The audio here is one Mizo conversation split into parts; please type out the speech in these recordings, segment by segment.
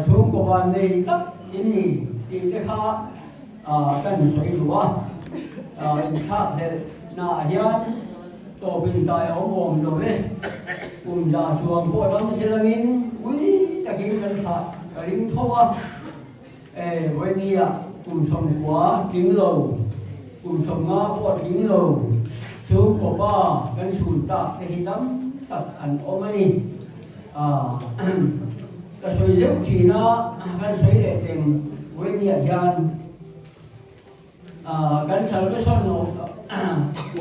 Chhungkaw vannei tak in ni tih te kha kan sawi duh a, inthlakhlelh naah hian tawp intai a awm awm lo e. Kum za chuang pawh dam silangin ui takin kan thlah ka ring tho a, vawinia kum 90 tling lo, kum 50 pawh tling lo chhungkaw pa kan chhun tak te hi tam tak an awm a ni. Ka sawi zeuh thin a, kan sawi leh teng vawinia hian kan Salvation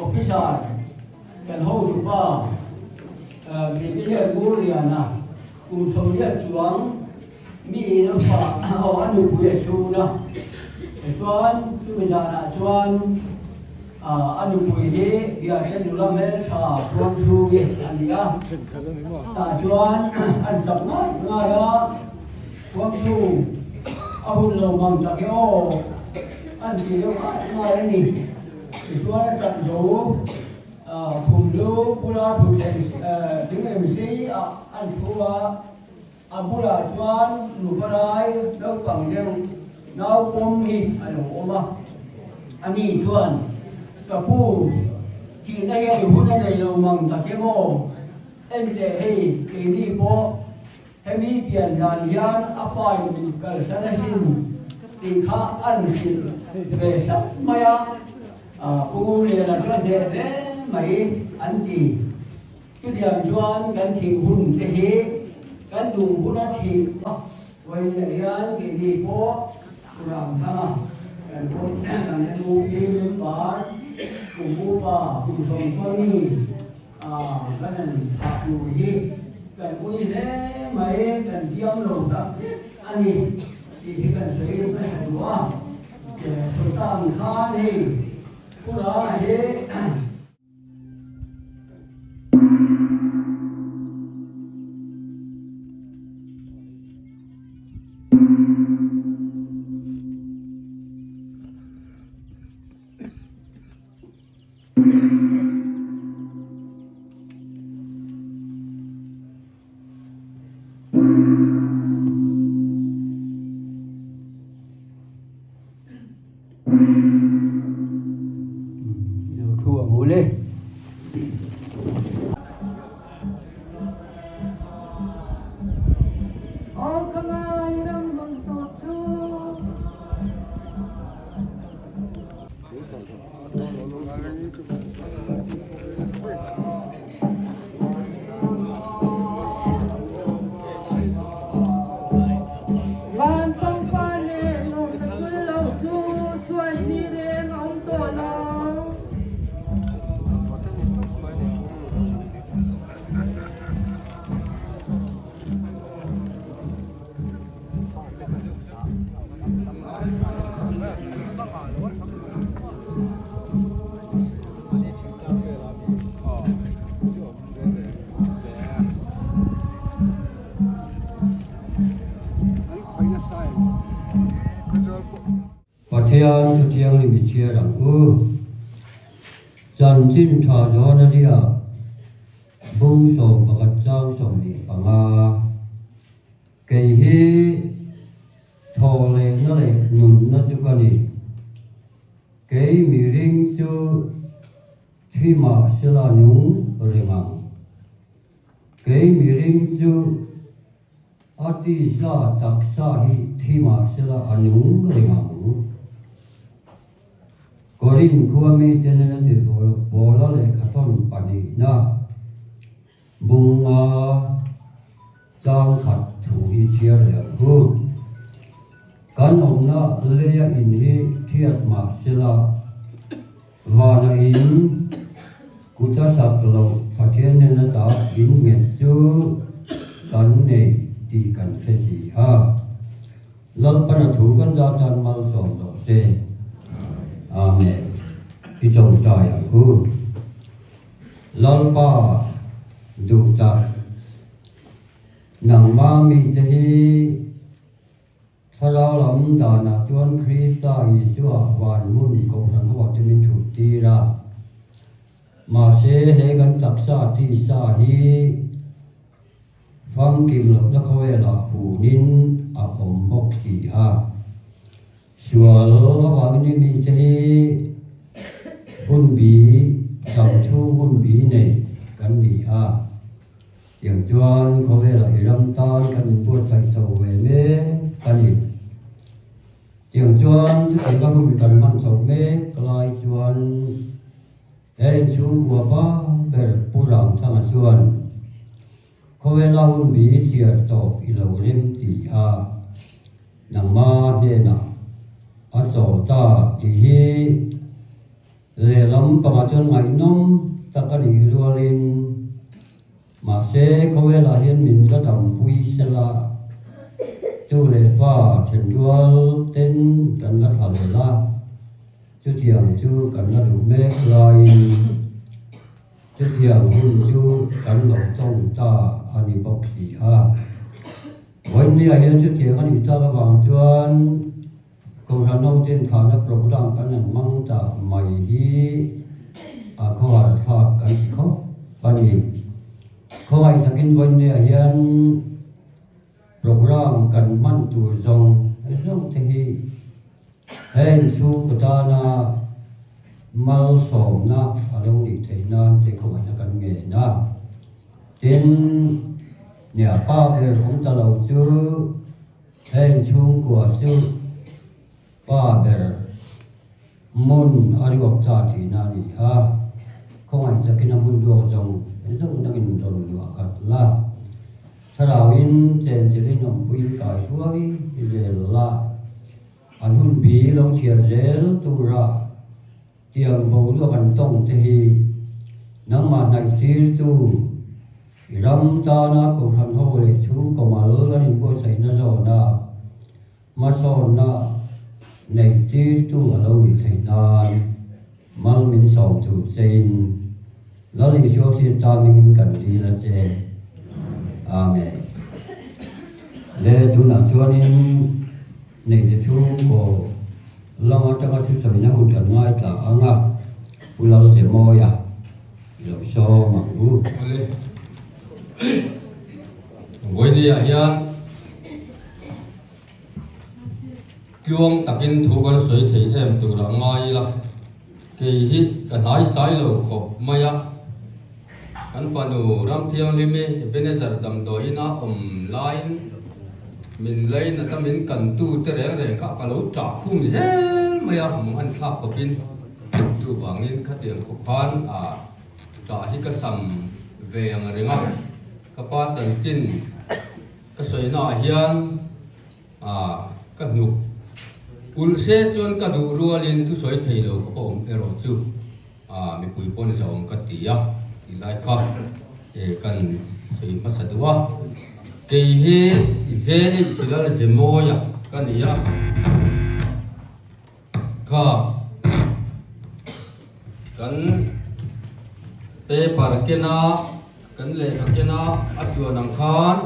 Officer kan hotupa Brigadier Ngurliana kum 80 chuang mi in a fa aw a nupui a chhun a, tichuan chumi zanah chuan a nupui hi Biate nula hmeltha Tuamchhungi a ni a, tah chuan an tap ngai ngai a, Tuamchhung a hun lo mang tak e aw an ti deuh ngai ngai a ni, tichuan a tap zo. Khum chu bula thutthleng thing em sei ah an thu a, a bulah chuan nupa lai naupang deuh nau pawm hi a lo awm a. Ani chuan, Ka pu, thihna hian i hun a nei lo mang tak em aw? Enteh hei, keini pawh hemi pian dan hian a pa in min kalsan asin tih kha an hrilh ve sap mai a, Pu Liana chuan hneh hle mai an ti. Chutiang chuan kan thih hun te hi kan duh huna thih vawiin hian keini pawh Ram thanga kan pawm kan NUP member kum upa kum 20 mi Kan han thah tur hi kan ui hle mai, kan diam lo tak zet a ni tih hi kan sawi hmasa duh a. Sultan khan hei Pura hi. Lo thu ang u le. Van pangpar leh lawmna chul lo chu chuai ni reng a awm tawh lo. Pathian thu thianghlim i chhiar ang u. Chanchin tha zawn a ziak bung 11 chang 25. Kei hi thaw lehna leh nunna chu ka ni. Kei mihring chu thi mah sela nung reng ang. Kei mihring chu a tisa taksa hi thi mah sela a nung reng ang. Korin khua mite nena zirbawl a lehkhathawn pahnihna bunga chang khat thu hi chhiar leh ang u. Kan awmna leia in hi thiat mah sela, vana in kut a sak loh Pathian hnena ta in nghet chu kan nei tih kan hre si a. Lalpana thu kan zah tan malsawm rawh se. Amen. I tawngtai ang u. Lalpa duh tak, nangmah mite hi thlarau lam danah chuan Krista Isua van hmun Kohhran ho te min thut tir a. Mahse he kan taksa tisa hi famkim lohna khawvelah hunin a awm bawk si a. Sual avangin i mite hi hunbi dam chhung hunbi nei kan ni a, tiang chuan khawvelah i ram tan kan inbuatsaih chho ve mek a ni. Tiang chuan chutianga hun kan hman chho mek lai chuan he inchhungkua pa ber Pu Ramthanga chuan Khawvela hunbi chhiar tawp i lo rem ti a, nangma hnenah a chawl ta tih hi lehlam pangah chuan ngaihnawm tak a nih rualin mahse khawvelah hian min la dampui sela chu leh fa thenrual ten kan la thla leh la, chutiang chu kan la duh mek laiin. Chutiang hun chu kan lo tawng ta a ni bawk si a. Vawinia hian chutiang a nih tak avang chuan Kohhran hoten thlahna program kan han hmang ta mai hi a khawhar thlak kan ti khawp a ni. Khawngaih takin vawinia hian program kan hman tur zawng zawng te hi He inchhungkaw tana malsawmna a lo nih theih nan te khawngaihna kan ngen a. Tin, nia pa ber awm ta lo chu he inchhungkua chu pa ber hmun a ruak ta tihna a ni a. Khawngaih takin a hmun ruak zawng zawng nangin rawn luah khat la. Thlarauin chenchilhin awmpuiin kai hruai zel la. An hun bi lo chhiar zel tura tiang boruak an tawng te hi nangmah hnaih tirtu i ram tana Kohhran ho leh chhungkaw mal an inbuatsaihna zawna hmasawnna neih tirtu a lo nih theih nan mal min sawm tur chein Lal Isua Krista hmingin kan dil a che. Amen. Le tunah chuanin neite chhungkaw lam atanga thusawina hun kan ngaithla ang a, Pu Lalzemawia i lo sawm ang u. Awle. Vawinia hian tluang takin thu kan sawi thei em tur a ngai ila. Kei hi ka hnai sai lo khawp mai a, kan fanu Ramthianghlim i Ebenezer damdawiin a awm laiin min lainat a min kantu te reng reng kha ka lo ṭah khum zel mai a, mung an thlak khawpin chuvangin khatiang khawp khan a ṭah hi ka sam ve ang reng a, ka pa chanchin ka sawinaah hian A, ka hnuk. Ulh se chuan ka duh rualin thusawi thei lo ka awm erawh chu a, mipui pawn zawm ka ti a, ti lai kha e kan sawi hmasa duh a. Kei hi ZH Lalzemawia ka ni a, kha kan paper kena kan lehkha kena a chuan ang khan,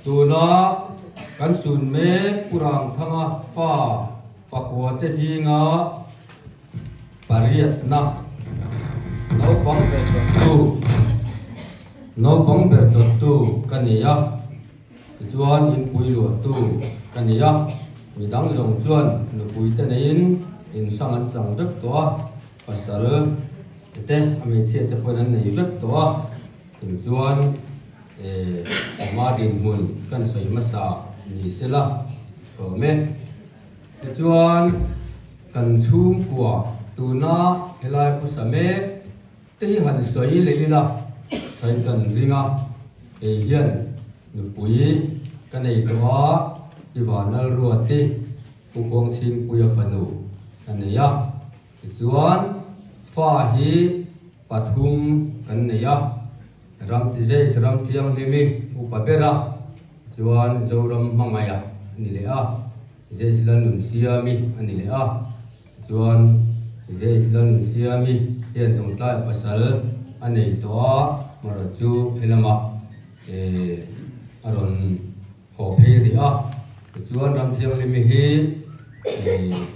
Tuna kan sun mek Pu Rangthanga fa pakua te zinga pariatna naupang ber ber chu. Naupang ber dawttu ka ni a, tichuan inpui luahtu ka ni a. Midang zawng chuan nupui te neiin inhrang an chang vek tawh a, pasal te a hmeichhia te pawhin an nei vek tawh a. Tichuan ama dinhmun kan sawi hmasa ni sela hlawm e. Tichuan kan chhungkua tuna helai khawsa mek te hi han sawi leh ila thain kan ring a, kei hian nupui ka nei tawh a, i Vanlalruati Pu Kawngchhingpuia fanu ka nei a, tichuan fa hi pathum kan nei a, Ramtizeis Ramthianghlimi upa ber a, chuan Zoram Hmangaih a ni leh a, Zeis Lalnunsiami a ni leh a. Chuan Zeis Lalnunsiami hian Chawngtlai pasal a nei tawh a, hmaraw chu helamah a rawn haw phei rih a. Tichuan Ramthianghlimi hi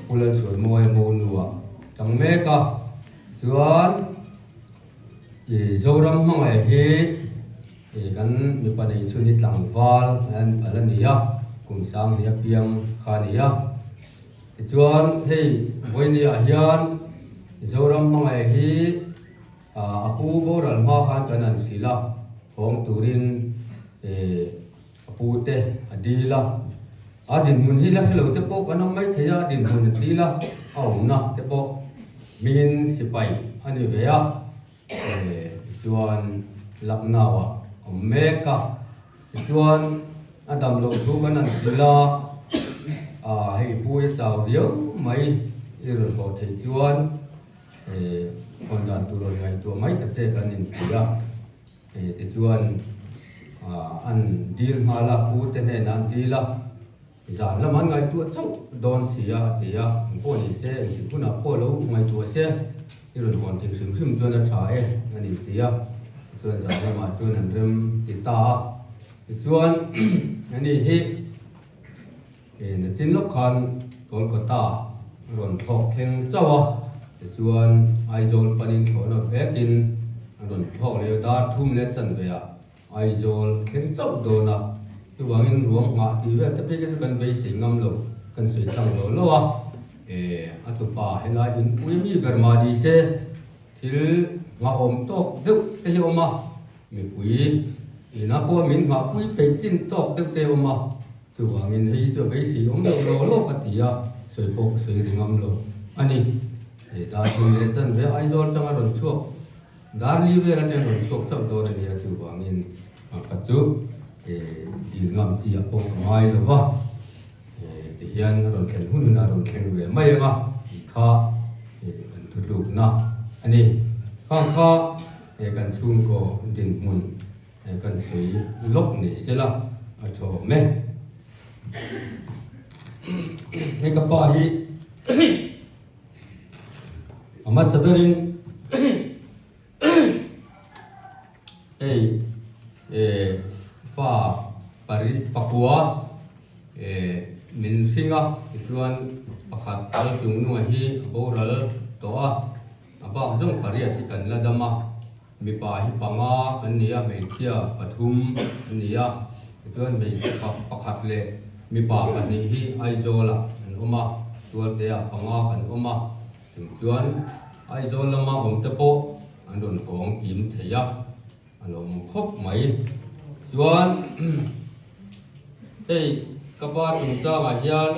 Pu Lalchhuanmawia Monuah tang mek a. Chuan Zoram hmangaih hi kan mipa nei chhun hi tlangval a la ni a, kum sang hnih apiang kha a ni a. Tichuan hei Vawinia hian Zoram hmangaih hi a pu boral hma khan kan han hrilh a, thawng turin a pu te a dil a. A dinhmun hi la hre lo te pawh kan awm mai thei a, a dinhmun a dil a, a awmna te pawh hmingin sipai a ni ve a. Tichuan Lucknow ah awm mek a, tichuan a dam loh thu kan han hrilh a, ah hei pui a chau riau mai i rawn hlawh theih chuan khawn dan tur rawn ngaihtuah mai ta che kan inti a, tichuan an dil nghal a, pu te hnenah an dil a. Zan lam an ngaihtuah chauh dawn si a, a ti a. Eng pawh ni se, engtik hunah pawh lo ngaihtuah se, i rawn hawn thei hrim hrim chuan a tha e, a ni ti a. Tichuan zan lamah chuan an rem ti ta a. Tichuan ani hi nachin lawk khan Kolkata a rawn thlawk thleng chauh a. Tichuan Aizawl panin thlawhna vekin a rawn thlawk leh a, dar thum leh chanve ah Aizawl thleng chauh dawn a, chuvangin ruang nghah tih vel te phei kha chu kan beisei ngam lo, kan sawi tlang lo lo a, e a tupa helai inpui mi ber mah ni se thil nghahawm tawk deuh te hi a awm a, mipui ina pawh min nghahpui peih chin tawk deuh te a awm a, chuvangin hei hi chu a beisei awm lo lo lo ka ti a, sawi pawh ka sawi ri ngam lo a ni. Hei darthing leh chanve Aizawl atanga rawn chhuak. Darli vel atang rawn chhuak chauh dawn a nia, chuvangin pakhat chu dil ngam chi ah pawh ka ngai lo va, tihian a rawn thlen hun hunah a rawn thleng ve mai ang a tih kha kan thutlukna a ni. Khang kha kan chhungkaw dinhmun kan sawi lawk ni sela a tha awm e. Hei ka pa hi. A hmasa berin hei eh fa pari pakua eh min hring a tichuan pakhat kal chung nunga hi a boral tawh a a bak zawng pariat hi kan la dam a mipa hi panga kan ni a hmeichhia pathum an ni a tichuan hmeichhe pakhat leh mipa pahnih hi Aizawl ah an awm a tualte ah panga kan awm a. Chung chuan Aizawl lama awm te pawh an rawn hawng kim thei a, a lawmawm khawp mai. Chuan hei ka pa chungchangah hian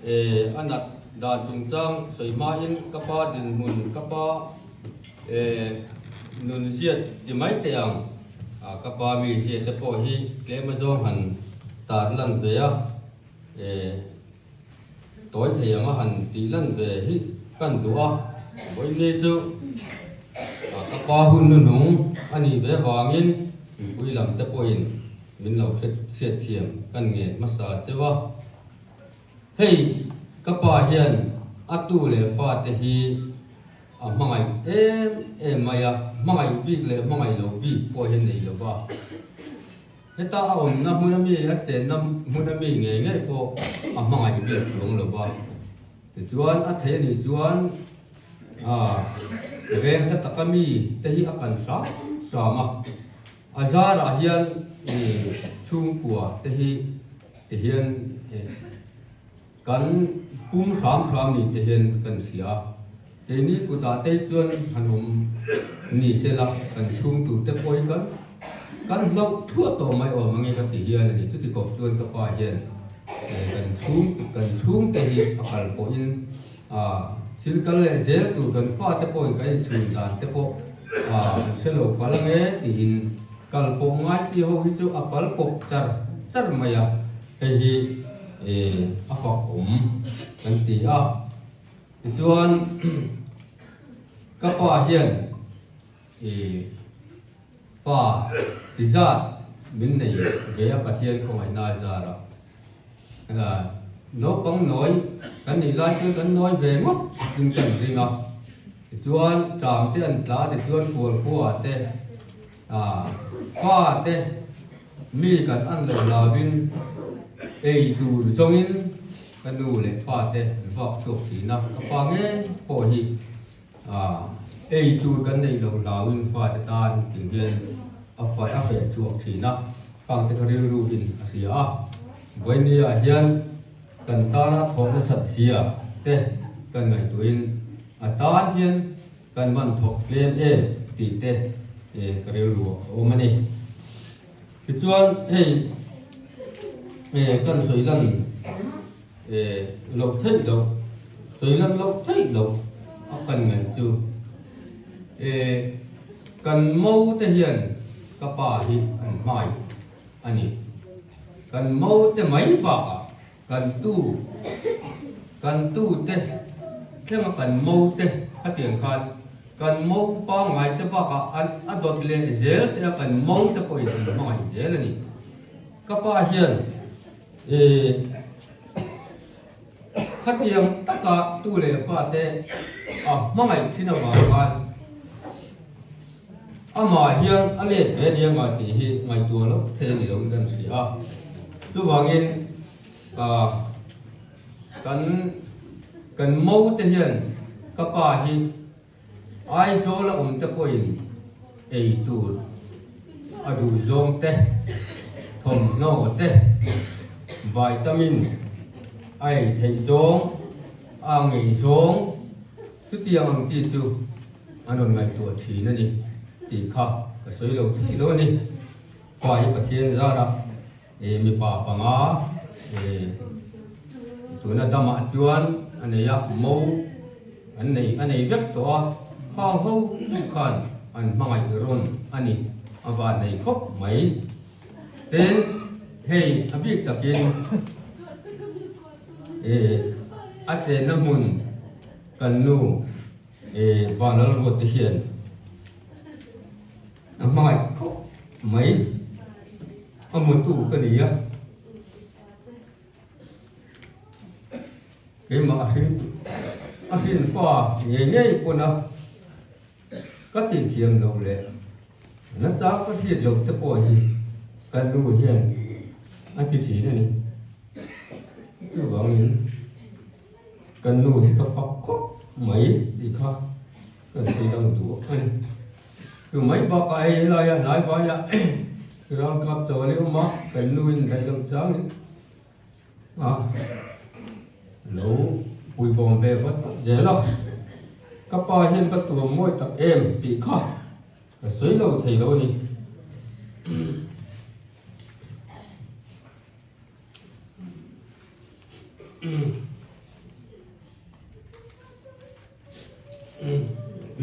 eh a nat dan chungchang sawi hmain ka pa dinhmun ka pa eh nun ziat ti mai teh ang ka pa mi ziat te pawh hi tlem azawng han tar lan ve a eh. Tawi thei anga han tih lan ve hi kan duh a, vawiin chu ka pa hun hnuhnung a nih ve vangin mipui lam te pawhin min lo hriat thiam kan ngen hmasa cheu a. Hei ka pa hian a tu leh fate hi a hmangaih em em mai a, hmangaih bik leh hmangaih lo bik pawh hi a nei lo va. Heta a awmna hmun ami, a chenna hmun ami ngei ngei pawh a hmangaih biak chuang lo va. Tichuan a thei anih chuan veng hla taka mi te hi a kan hram hram a. A zarah hian chhungkua te hi ti hian kan pum hram hram ni te hian kan hria a. Keini kutah te hi chuan han awm ni sela kan chhung tur te pawh hi kan kan hlauh thuah tawh mai awm ange ka ti hian a ni. Chuti kawp chuan ka pa hian kan chhung kan chhungte hi a kal pawhin A, thil kal leh zel tur kan fate pawhin kan inchhun dan te pawh a an hre lo pal ang e tiin kal pawh ngai chi ho hi chu a pal pawp char char mai a, hei hi a fak awm kan ti a. Tichuan ka pa hian i fa ti zat min nei ve a Pathian khawngaihna a zar a. Naupang nawi kan nih lai chuan kan nawi ve ngawt in kan ring a, tichuan tang te an tla tichuan kual khua te fa te mi kan an lo lavin ei tur zawngin ka nu leh pa te an vak chhuak thin a, ka pa ngei pawh hi ei tur kan neih loh hlauin fate tan tih hian a fat a feh chhuak thin a, khang te kha rilru in a hria a. Vawinia hian kan tana thawh nasat zia te kan ngaihtuahin a tan hian kan man thawk tlem em tih te ka rilru a awm a ni. Tichuan hei kan sawi lan loh theih loh, sawi lan loh theih loh a kan ngaih chu kan mo te hian ka pa hi an hmai a ni. Kan mo te mai bakah kan tu kan tu te thlenga kan mo te khatiang khan kan mo pangngai te bakah an a dawt leh zel te a kan mo te pawhin an hmangaih zel a ni. Ka pa hian Khatiang taka tu leh fate a hmangaih thin avang khan amah hian a let ve nia nga tih hi ngaihtuah loh thei a ni loin kan hria a. Chuvangin kan kan mo te hian ka pa hi Aizawl a awm te pawhin ei tur a duh zawng te, thawmhnaw te, vitamin a ei theih zawng, a ngeih zawng chutiang ang chi chu an rawn ngaihtuah thin a ni tih kha ka sawi lo thei lo a ni. Fa hi Pathian zarah mipa panga tuna damah chuan a nei a, mo an nei a nei vek tawh a, khang ho chu khan an hmangaih rawn a ni, a van nei khawp mai. Tin, hei a bik takin a chenna hmun kan nu Vanlalruate hian A hmangaih khawp mai. A mutu ka ni a. Keimah a hring a hrin fa ngei ngei pawn a ka tihthiam loh leh na chak ka hriat loh te pawh hi ka nu hian a ti thin a ni. Chuvangin ka nu hi ka fak khawp mai tih kha Kan sawi dang duh a ni. Chu mai bakah hei helaia hnai vaia ralkap chaw leh awm a, kan nu in daih loh changin a lo puibawm ve vat vat zel a. Ka pa hian ka tuam mawi tak em tih kha ka sawi lo thei lo a ni.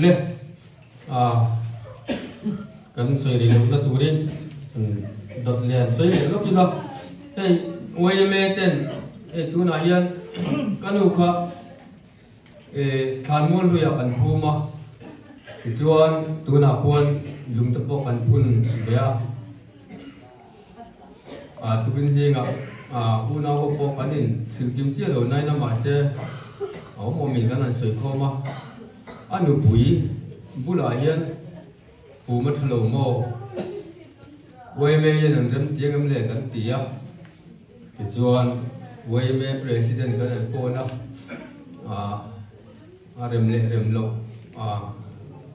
Le kan sawi rih lohna turin dawt lian sawi leh lawk ila hei yma ten hei tunah hian ka nu kha thlan mual hluiah kan phum a tichuan tunah khuan lung te pawh kan phun ve a tukin zingah unau ho pawh kan in chhilh kim chiah lo nain a mahse a awm awmin kan han sawi khawm a a nupui bulah hian phum a tha lo maw yma hian an rem tiang em le kan ti a tichuan yma president kan han phone a a rem leh rem loh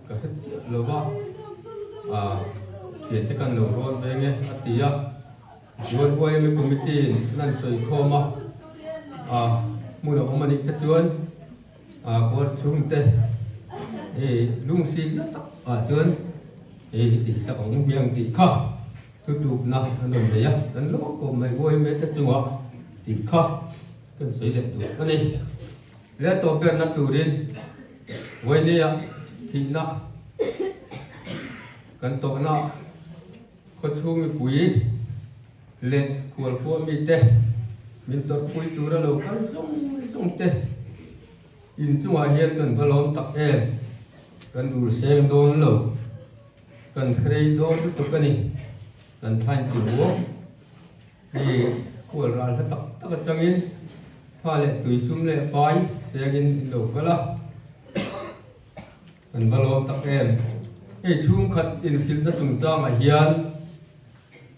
ka hre chiah lo va. Thiante kan lo rawn veng e a ti a, chuan YMA committee in an han sawi khawm a, a hmun a awm a nih te chuan a kual chhungte hei lungsi na tak ah chuan hei hi tih sak ang hmiang tih kha thutlukna an rawn nei a, kan lawk kawp mai YMA te chungah tih kha kan sawi leh tur a ni. Leh tawp berna turin Vawinia thihna kan tawhna khawchhung mipui leh khualkhua mite min tawrhpui tura lo kal zawng zawng te inchungah hian kan va lawm tak em, kan rul seng dawn lo, kan hrei dawn lutuk a ni, kan thain ti ruang. Hei khual ral hla tak tak atangin tha leh tui sum leh pai sengin in lo kal a, kan va lawm tak em. Hei chhungkhat inhrilhna chungchangah hian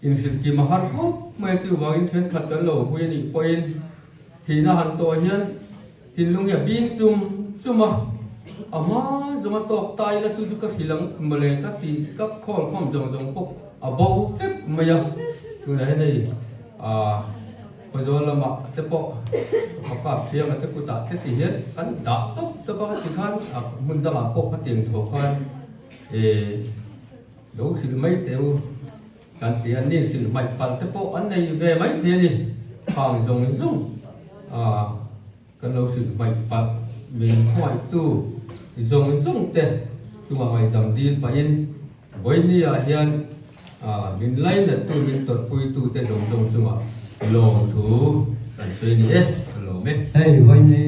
inhrilh kim a har khawp mai a, chuvangin thenkhat kan lo vui a nih pawhin thihna han tawh hian thinlung hi a bing chum chum a, a hma zawnga tawk ta ila chu chu ka hrilh ang mawle ka ti ka khawl khawm zawng zawng pawh a bo vek mai a, tunah hian hei ah Khawzawl lamah te pawh ka kap thiang a te kutah te ti hian kan dah tawp tawp a tikhan a hmun dangah pawh kha tiang tho khan eh lo hrilh mai teh u kan ti a ni hrilh hmaih palh te pawh an nei ve mai thei a ni khang zawng zawng ah Kan lo hrilh hmaih palh min khawngaihtu zawng zawng te chungah ngaihdam dil pahin vawinia hian min lainattu min tawrhpuitu te zawng zawng chungah lawmthu kan sawi ni e, ka lawm e. Hei vawiini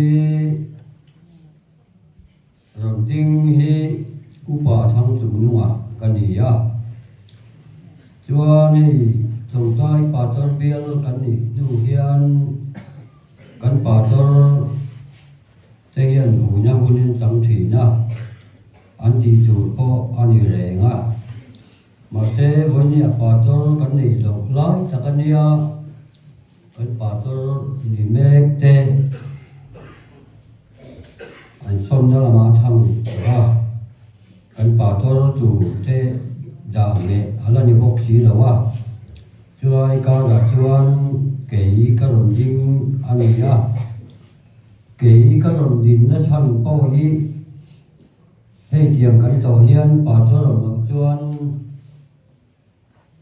rawn ding hi upa Thangchungnunga ka ni a, chuan hei Chawngtai Patar bial kan nih hnu hian Kan pastor te hian huina hunin chang thin a, an tih tur pawh a ni reng a. Mahse, vawinia pastor kan neih loh lai tak a nia, kan pastor ni mek te an sawnna lamah thang tawh a, kan pastor tur te dah leh a la ni bawk si lo a. Chulai karah chuan kei ka rawn ding a ni a, kei ka rawn dinna chhan pawh hi hei tiang kan tawh hian Pastor awm loh chuan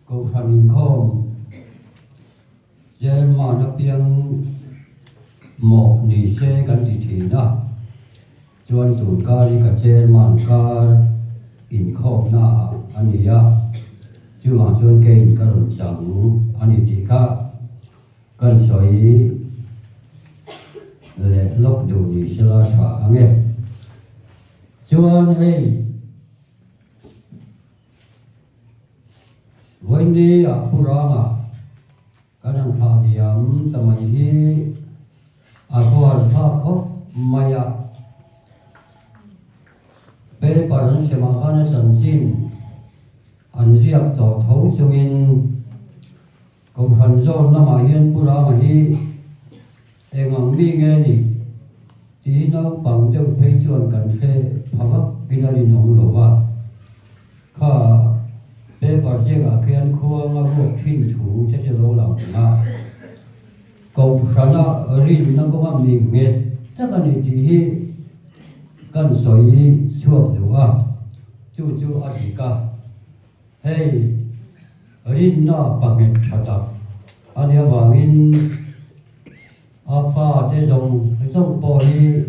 Kohhran inkhawm Chairman apiang mawh ni se kan ti thin a, chuan tun kar hi ka Chairman kar inkhawmna ah a ni a, chuvang chuan keiin ka rawn chang a ni tih kha kan sawi leh lawk duh ni sela tha ang e. Chuan hei. Vawiini ah Pu Ranga kan han thlah liam ta mai hi a kual thlak khawp mai a, paper an semah khan a chanchin an ziak tawh tho chungin Kohhran zawn lamah hian Pu Ranga hi eng ang mi nge ni tih naupang deuh phei chuan kan hre pha vak in a rinawm lo va. Kha paper ziakah khian khuanga ruak thin thu che chu lo lang ang a, Kohhrana rinna kawnga mi nghet tak a ni tih hi kan sawi chhuak duh a, chu chu a dik a. Hei rinna pahnih tha tak a nih avangin a fate zawng zawng pawh hi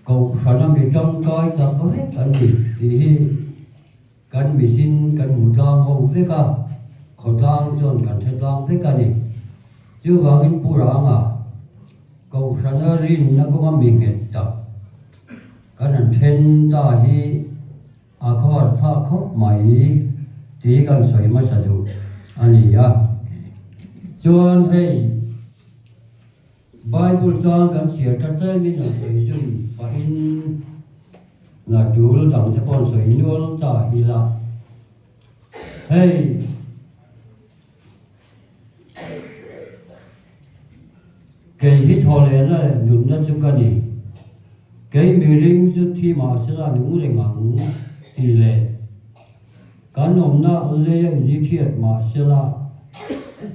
Kohhrana mi tangkai chak vek an ni tih hi kan mihring kan hmu tlang ho vek a, khawtlang chuan kan hre tlang vek a ni. Chuvangin Pu Ranga Kohhrana rinna kawnga mi nghet tak kan han then ta hi A khawar thlak khawp mai tih kan sawi hmasa duh a ni a. Chuan hei Bible chuan kan chhiar ta tlemin an sawi zui pahin na tul dang te pawh an sawi nual ta ila. Hei Kei hi thawhlehna leh nunna chu ka ni. Kei mihring chu thi mahsela nung reng ang tih leh. Kan awmna leia in hi hriat mah sela,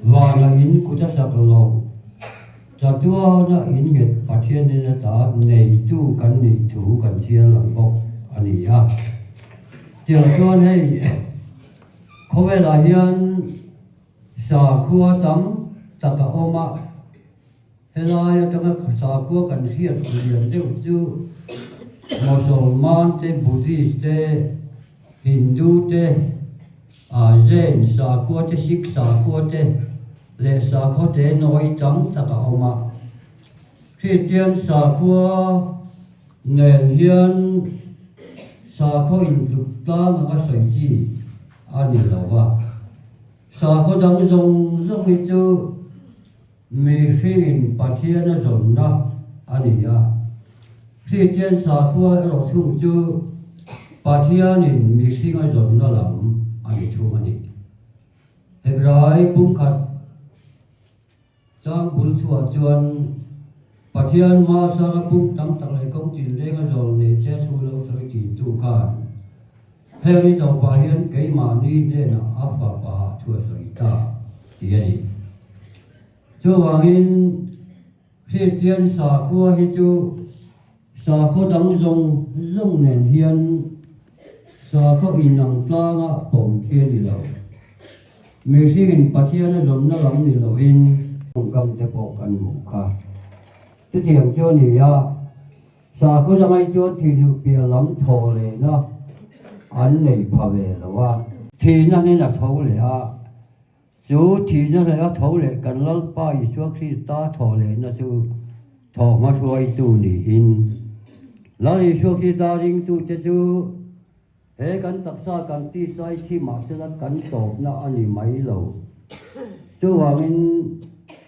vana in kut a sak lo. Chatuana in nghet Pathianin ata neitu kan nih thu kan chhiar lang bawk a ni a. Tiang chuan hei khawvelah hian sakhua tam tak a awm a, helai atanga sakhua kan hriat lian deuh chu Mosolman te, Buddhist te, Hindu te, Jain sakhua te, Sikh sakhua te leh sakhaw te nawi tam tak a awm a. Kristian sakhua nen hian sakhaw intluk tlang anga sawi chi a ni lo va. Sakhaw dang zawng zawng hi chu mihringin Pathian a zawnna a ni a. Kristian sakhua erawh thung chu Pathianin mihring a zawnna lam a ni thung a ni. Hebrai pumkhat Chang bul chhuah chuan Pathian hmasanga pum tam tak leh kawng tinrenga zawl nei che thu lo sawi tintu khan heng i tawpah hian keimahni hnenah a fapa thu a sawi ta tih a ni. Chuvangin Kristian sakhua hi chu sakhaw dang zawng zawng nen hian sakhaw inang tlanga pawm khi a ni lo. Mihringin Pathian a zawmna lam ni lovin tawngkam te pawh kan hmuh kha. Chutiang chu a ni a, sakhaw dangai chuan thihnuh piah lam thaw lehna an nei pha ve lo a. Thihna hnen a tho leh a, chu thihna hnen a tho leh kan Lalpa Isua Krista thaw lehna chu thaw hmahruaitu niin Lal Isua Krista ringtute chu He kan taksa kan tisai thi mahsela kan tawpna a ni mai lo. Chuvangin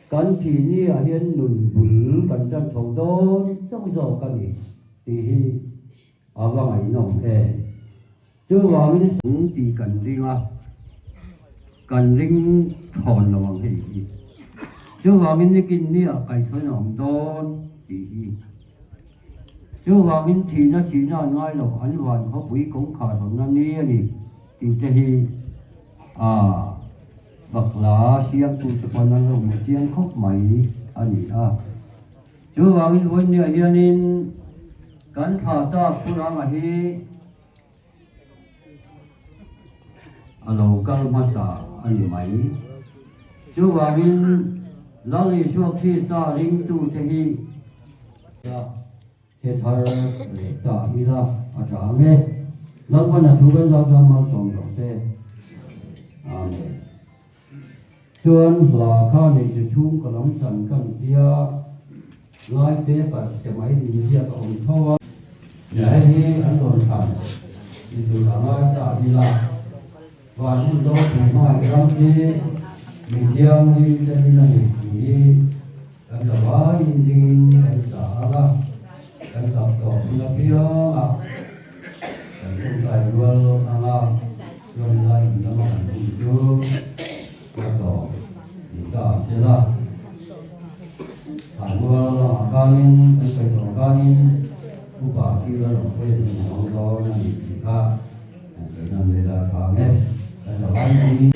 kan thih ni ah hian nun bul kan tan chho dawn chauh zawk a ni tih hi a va ngaihnawm em. Chuvangin sung tih kan ring a, kan ring thawn lo ang hei hi. Chuvangin nikin ni ah kaihsawn a awm dawn tih hi. Chuvangin thihna thihna an ngai lo, an van khawpui kawngkhar hawnna ni a ni tih te hi a fakla siamtute pawn an lo hmu chiang khawp mai a ni a. Chuvangin vawinia hianin kan thla tak Pu Ranga hi a lo kal hmasa a ni mai. Chuvangin Lal Isua Krista ringtute hi hre thar leh ta ila a tha ang e. Lalpan a thu kan zau chuan malsawm rawh se. Amen. Chuan hla kha nei chu chhung ka lam chan kan tia lai paper se mai min ziak a awm tho a. Nia hei hi an rawn thlan ni tur a ngai ta ila van hun do pui hmangaih ram hi mi thianghlim te min a ni tih hi kan la vaiin dingin kan sa ang a, kan sak tawh hun apiang a kan tawngtai rual ang a. Chuan lai in lama kan hun chu a tawp ni ta ang che la. Thanmual lamah khanin kan sawi tawh khanin upa thil a rawn sawi a hmu ang dawn a ni tih kha kan sawi nan leh la tha ang e. Kan la vai mai.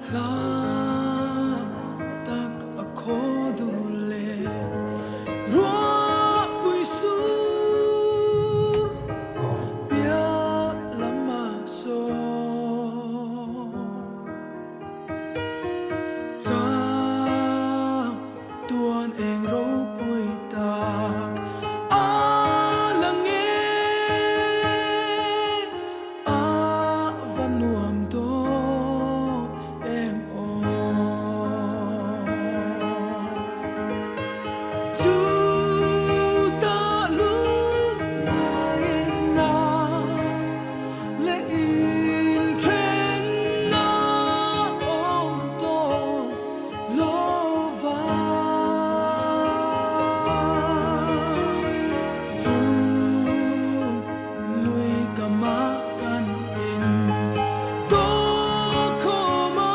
Hla tak a khaw dur leh ruahpui sur piah lam a sawn. Chang tuan eng ropui tak a la nge a va nuam dawn em aw. Chu ta lut ngaihna leh inthenna awm tawh lo va. Chu lui ka mah kan in tawh khawm a,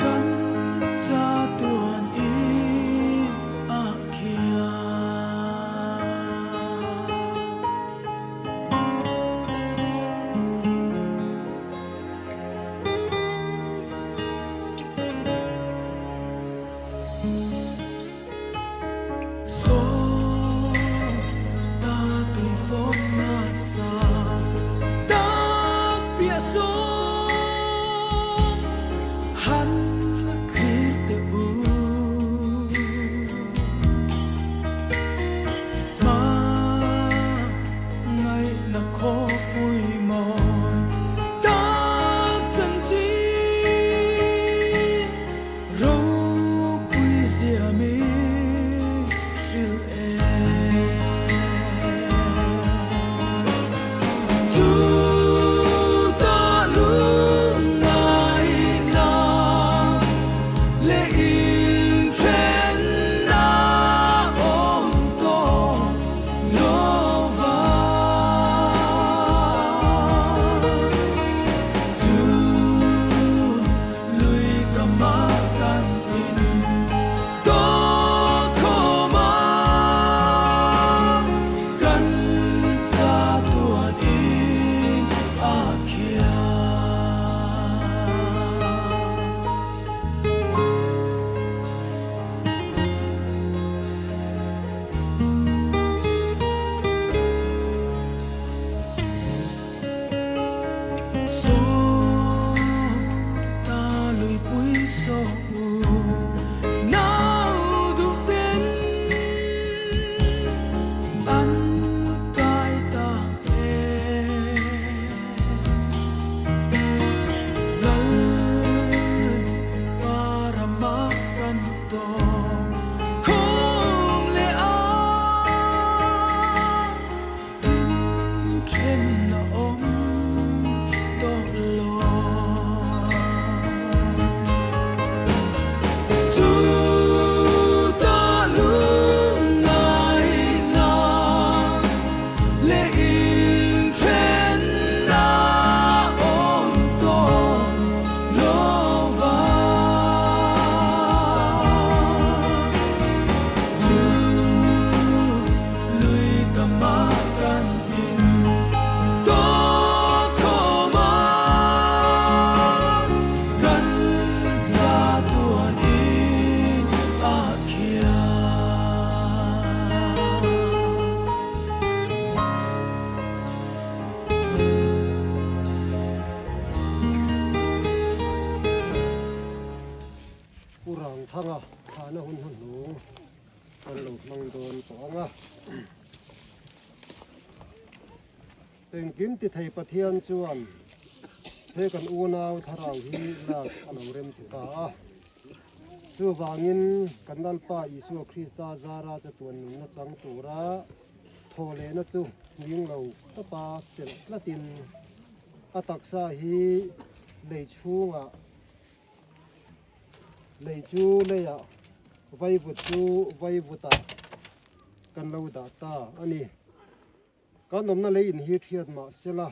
kan chatuan in a khian. Saw ta tui fawm nasa tak piah sawm han thlir teh u. Hma ngaihna khawpui mawi tak chanchin ropui zia mi hrilh em. Chu ta lungngaihna leh inthenna awm tawh lo va. Chu lui ka mah kan in tawh khawm a, kan chatuan in a khian. Saw ta lui pui saw u nau duh ten an kai ta e. Lal parama kan tawh khawm leh a in then a awm tawh lo. Chu ta lungngaihna leh in then a awm tawh lo va. Chu lui ka mah kan in tawh khawm a, kan chatuan in a khian. Pu Rangthanga thahna hun hnuhnung kan lo hmang dawn tawh ang a. Engkim ti thei Pathian chuan he kan unau thlarau hi lak a lo rem ti ta a. Chuvangin kan Lalpa Isua Krista zara chatuan nunna chang tura thaw lehna chu nghing lo tawpa chelh tlatin a taksa hi lei chhungah Lei chu leiah vaivut chu vaivutah kan lo dah ta a ni. Kan awmna lei in hi thiat mah sela,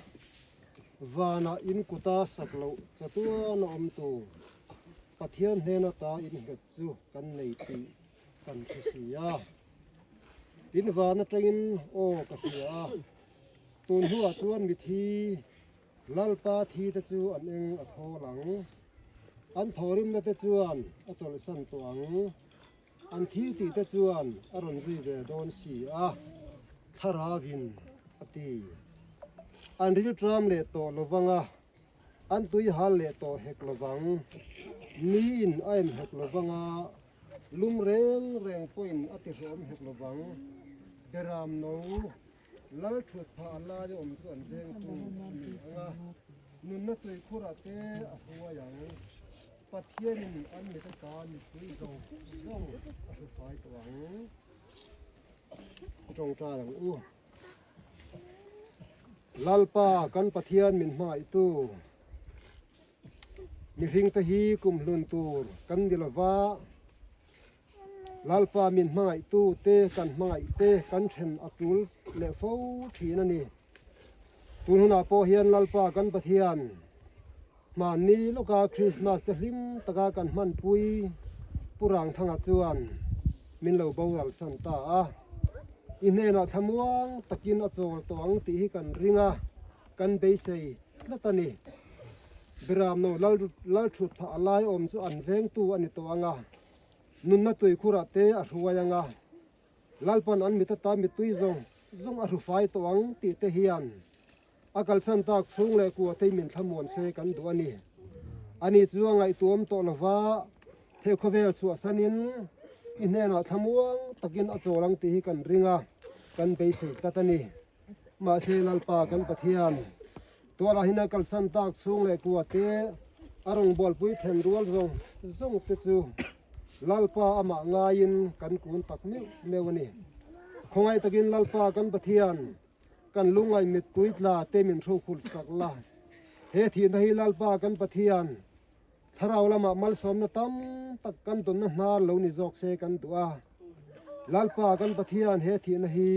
vanah in kuta sak loh chatuan a awm tur Pathian hnena ta innghet chu kan nei tih kan hre si a. Tin van atangin aw ka hria a, tun hnuah chuan mithi. Lalpa thi te chu an eng a thawl ang. An thawhrimna te chuan a chawlhsan tawh ang. An thi tih te chuan a rawn zui ve dawn si a, Thlarauin a ti. An rilṭam leh tawh lovang a, an tui hal leh tawh hek lovang. Niin a em hek lovang a, lum reng reng pawhin a ti hlawm hek lovang. Beram no Lal thut phah a lai awm chu an vengtu a ni ang a, nunna tuikhurah te a hruai ang. Pathianin an mit ata mipui zawng zawng a hru fai tawh ang. Tawngtai ang u. Lalpa kan Pathian min hmangaihtu, mihringte hi kumhlun tur kan ni lova, Lalpa min hmangaihtu te kan hmangaih te kan then a tul leh fo thin a ni. Tun hunah pawh hian Lalpa kan Pathian hmanni lawka Krismas te hlim taka kan hmanpui Pu Rangthanga chuan min lo boral san ta a. I hnenah thlamuang takin a chawl tawh ang tih hi kan ring a, kan beisei tlat a ni. Biramno lal thut phah a lai awm chu an vengtu a ni tawh ang a, nunna tuikhurah te a hruai ang a, Lalpan an mit ata mittui zawng zawng a hru fai tawh ang tih te hian a kalsan tak chhung leh kua te min thlamuan se kan duh a ni. Ani chu a ngaihtuam tawh lova he khawvel chhuahsanin i hnenah thlamuang takin a chawl ang tih hi kan ring a, kan beisei tlat a ni. Mahse Lalpa kan Pathian tualah hian a kalsan tak chhung leh kua te a rawngbawlpui then rual zawng zawng te chu Lalpa amah ngaiin kan kun tak meuh meuh a ni. Khawngaih takin Lalpa kan Pathian kan lungngaih mittui tla te min hrukhul sak la. He thihna hi Lalpa kan Pathian Thlarau lamah malsawmna tam tak kan dawnna hnar lo ni zawk se kan duh a. Lalpa kan Pathian he thihna hi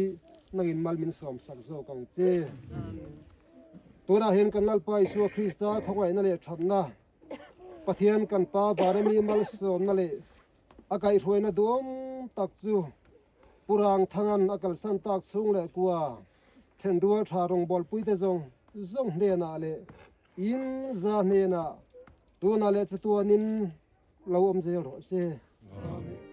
nangin mal min sawm sak zawk ang che. Tunah hian kan Lalpa Isua Krista khawngaihna leh thatna, Pathian kan Pa Varemi malsawmna leh a kaihhruaina duhawm tak chu Pu Rangthanga'n a kalsan tak chhung leh kua thenrual tha rawngbawlpuite zawng zawng hnenah leh In za hnenah tunah leh chatuanin lo awm zel rawh se. Amen.